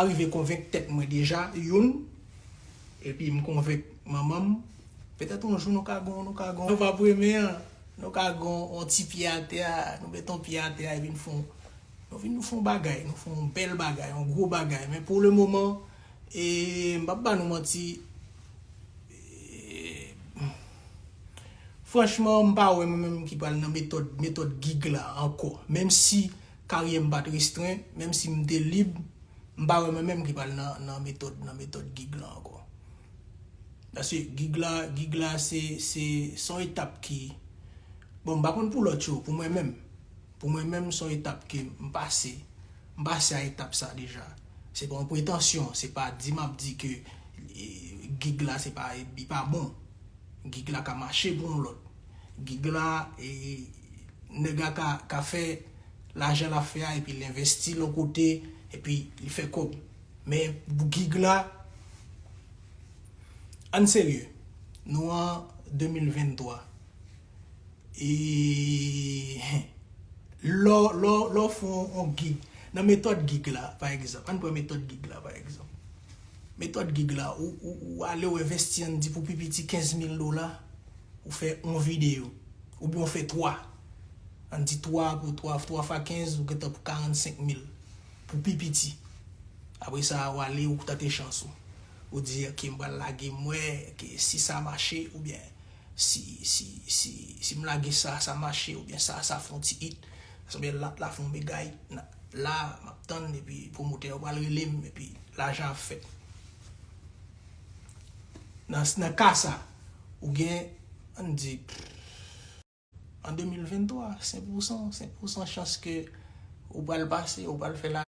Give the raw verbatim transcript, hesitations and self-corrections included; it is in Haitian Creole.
Arive konvenk tèt mwen deja, youn, epi m konvenk manman m, petèt yon jou nou ka gon, nou ka gon, nou pa premen an, nou ka gon yon ti pye atè a, nou met yon pye atè a, epi n fon, nou vin nou fon bagay, nou fon yon bèl bagay, yon gwo bagay. Men pou le moman, e, m p ap ba nou manti, e, franchman, m pa wè mwen menm ki pral nan metòd, metòd gig la ankò. Menm si karyè m pa t restren, menm si m te lib, m pa wè mwen menm ki pral nan, nan metòd, nan metòd gig la ankò. Paske gig la, gig la se, se, se yon etap ki, bon, m pa konn pou lòt yo, pou mwen menm, pou mwen menm, se yon etap ke m pase, m pase a etap sa deja. Se pa yon pretansyon, se pa di m ap di ke, e, gig la se pa, li pa bon. Gig la ka mache pou yon lòt. Gig la, e, nèg la ka, ka fè lajan l ap fè a, epi l envesti l yon kote, epi li fè kòb. Men pou gig la, ann serye, nou an de mil venntwa. E lè w, lè w, lè w fè yon, yon gig, nan metòd gig la, pa egzanp, ann pran metòd gig la, pa egzanp. Metòd gig la, ou, ou, ou ale, ou envesti, ann di pou pi piti kenz mil dola, ou fè yon videyo, oubyen ou fè twa. Ann di twa pou twa, twa fwa kenz, ou gentan pou karannsenk mil pou pi piti. Apre sa, ou ale, ou tante chans ou. Ou di, "Ok, m pral lage, m wè ke si sa mache, oubyen si, si, si, si m lage sa, sa mache, oubyen sa, sa fè yon ti hit." Sa vle di la, la fè yon mega hit. Na-, la, m ap tann, epi pwomotè yo pral rele m, epi lajan ap fèt. Nan, nan ka sa, ou gen, ann di, an de mil venntwa, senk pousan, senk pousan chans ke ou pral pase, ou pral fè la.